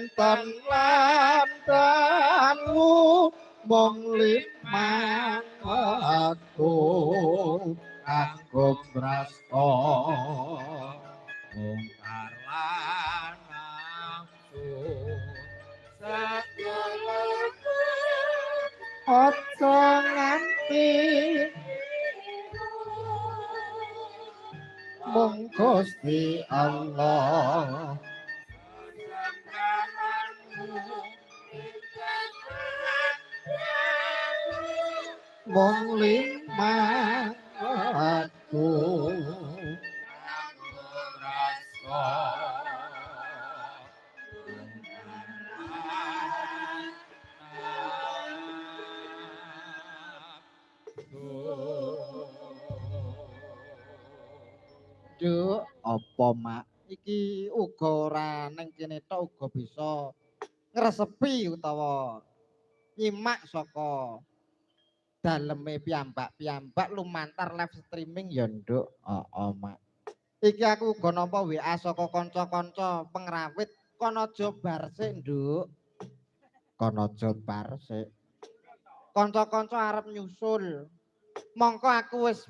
Dinten lan dalu mung limang wektu kanggo mrasta mungkar lan nafsu aja nganti mung Gusti Allah mung limang wektu kanggo mrasta. Nduk, apa mak? Iki uga ora ning kene tok uga bisa ngresepi utawa nyimak saka daleme piyambak-piyambak lumantar live streaming ya, Nduk. Heeh, Mak. Iki aku uga nampa WA saka kanca-kanca pengrawit kono aja bar sik, Nduk. Kono aja bar sik. Kanca-kanca arep nyusul. Mongko aku wis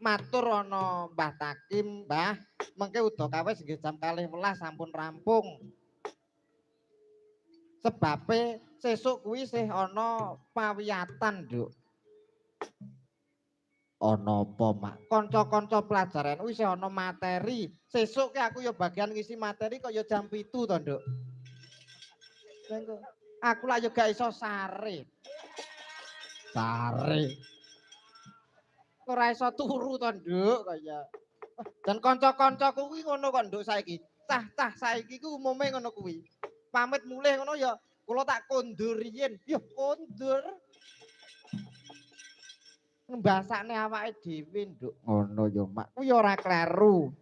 matur ana Mbah Takim, Mbah, mengke udakawis nggih jam 12 sampun rampung. Sebabe sesuk kuwi isih ana pawiyatan, Nduk. Ana apa, Mak? Kanca-kanca pelajar NU isih ana materi. Sesuk ki aku ya bagian ngisi materi kok ya jam 7 to, Nduk. Aku lak ya gak iso sare. Sare. Ora iso turu to, Nduk, kaya. Dan kanca-kancaku kuwi ngono kok, Nduk, saiki. Cah-cah saiki ku umume ngono kuwi. Pamit mulih ngono ya kula tak kondur riyin. Ya kondur. Ngbasakne awake dhewe, Nduk. Ngono ya, Mak. Kuwi ora kleru.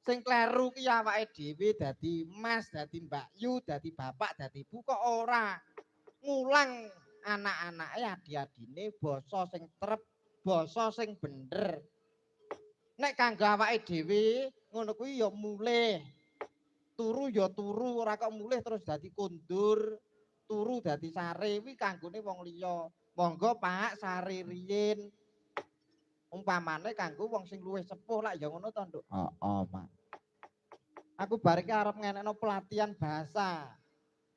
Sing kleru ki awake dhewe dadi mas, dadi mbak yu, dadi bapak, dadi ibu kok ora ngulang anak-anake, adi-adine basa sing trep, basa sing bener. Nek kanggo awake dhewe ngono kuwi ya mulih. Turu ya turu, ora kok mulih terus dadi kondur, turu dadi sare kuwi kanggone wong liya. Monggo Pak sare riyin. Umpamane kanggo wong sing luwih sepuh lak ya ngono to, Nduk. Heeh, Mak. Aku bar iki arep ngenekno pelatihan bahasa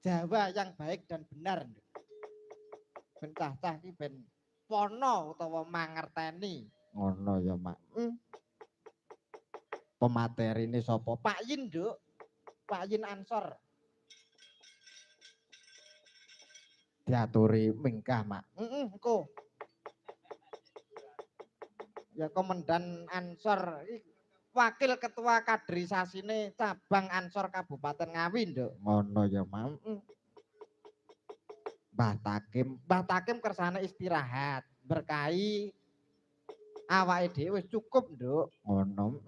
Jawa yang baik dan benar, Nduk. Ben cah-cah iki ben pono utawa mangerteni. Ngono ya, Mak. Pematerine sapa? Pak Yin, Nduk. Pak Yin Ansor. Diaturi mingkah, Mak. Heeh, engko. Ya Komandan Ansor wakil ketua kaderisasine cabang Ansor Kabupaten Ngawi, Nduk. Ngono ya, Mak. Mbah Takim, Mbah Takim kersane istirahat, berkahi awake dhewe wis cukup, Nduk. Ngono.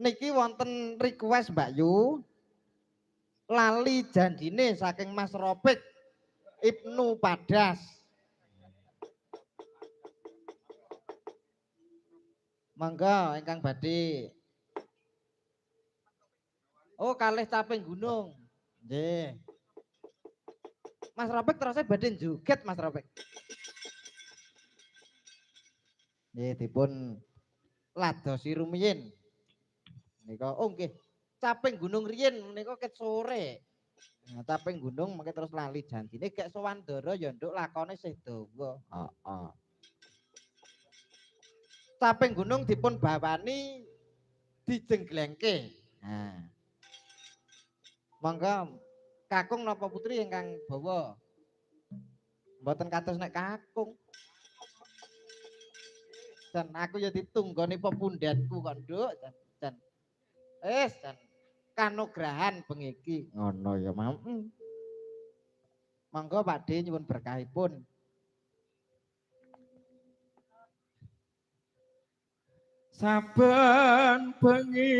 Niki wonten request Mbak Yu. Lali janjine saking Mas Ropik Ibnu Padas. Monggo ingkang badhe. Oh, kalih caping gunung. Nggih. Mas Ropik terus badhe joget, Mas Ropik. Nggih, dipun ladosi rumiyin. Nika oh nggih, caping gunung riyin menika ket sore. Nah, caping gunung mengke terus lali janjine gek sowan ndara ya, Nduk, lakone sih dawa. Heeh. Caping gunung dipun bawani dijengglengke. Nah. Monggo kakung napa putri ingkang bawa? Mboten kados nek kakung. Dan aku ya ditunggoni pepundhenku kok, Nduk. Dan dan kanugrahan bengi iki. Ngono ya, Mam. Monggo Pak D nyuwun berkahipun. Saben bengi.